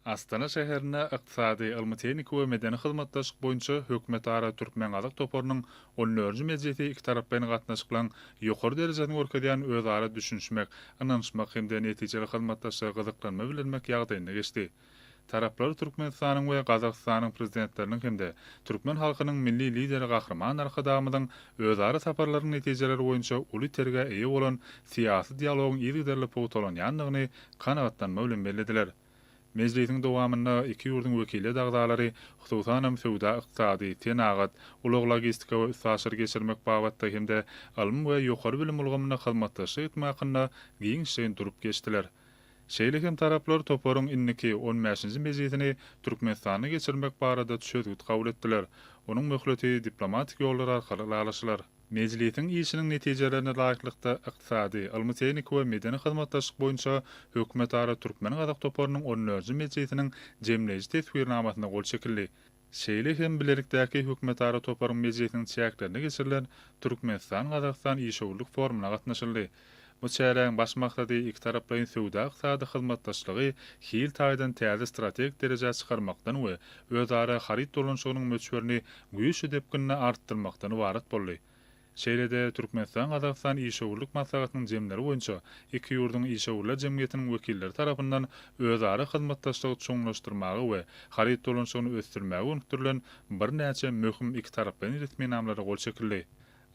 Astana şäherinde Ykdysady, ylmy-tehniki we medeni hyzmatdaşlyk boýunça hökümetara türkmen-gazak toparynyň on dördünji mejlisi ikitaraplaýyn gatnaşyklaryň ýokary derejesini görkezýän özara düşünişmek, ynanyşmak hem-de netijeli hyzmatdaşlyga gyzyklanma bildirmek ýagdaýynda geçdi. Taraplar Türkmenistanyň we Gazagystanyň Prezidentleriniň hem-de türkmen halkynyň Milli Lideri Gahryman Arkadagymyzyň özara saparlarynyň netijeleri boýunça uly itergä eýe bolan syýasy dialogyň yzygiderli pugtalanýandygyny kanagatlanma bilen bellediler. Mejlisiň dowamynda iki ýurduň wekiliýet agzalary, hususanam, söwda-ykdysady, senagat, ulag-logistika we üstaşyr geçirmek babatda hem-de ylym we ýokary bilim ulgamynda hyzmatdaşlyk etmek hakynda giňişleýin durup geçdiler. Şeýle hem taraplar toparyň indiki, on bäşinji mejlisini Türkmenistanda geçirmek barada çözgüt kabul etdiler. Onuň möhleti diplomatik ýollar arkaly ylalaşylar. Mejlisiň işiniň netijelerine laýyklykda, Ykdysady, ylmy-tehniki we medeni hyzmatdaşlyk boýunça hökümetara türkmen-gazak toparynyň on dördünji mejlisiniň jemleýji teswirnamasyna gol çekildi. Şeýle hem bilelikdäki hökümetara toparyň mejlisiniň çäklerinde geçirilen Türkmenistan-Gazagystan işewürlik forumyna gatnaşyldy. Bu çäräň baş maksady ikitaraplaýyn söwda-ykdysady hyzmatdaşlygy hil taýdan täze strategik derejä çykarmakdan we özara haryt dolanyşygynyň möçberini güýçli depginde artdyrmakdan ybarat boldy. Şeýle-de Türkmenistan-Gazagystan işewürlik maslahatynyň jemleri boýunça iki ýurduň işewürler jemgyýetiniň wekilleri tarapyndan özara hyzmatdaşlygy çuňlaşdyrmaga we haryt dolanyşygyny ösdürmäge gönükdirilen birnäçe möhüm ikitaraplaýyn resminamalara gol çekildi.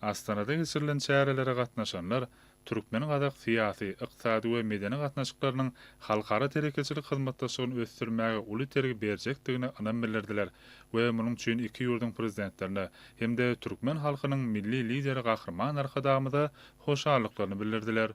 Astanada geçirilen çärelere gatnaşanlar türkmen-gazak syýasy, ykdysady we medeni gatnaşyklarynyň halkara telekeçilik hyzmatdaşlygyny ösdürmäge uly itergi berjekdigine ynam bildirdiler we munuň üçin iki ýurduň Prezidentlerine hem-de türkmen halkynyň Milli Lideri Gahryman Arkadagymyza hoşallyklaryny bildirdiler.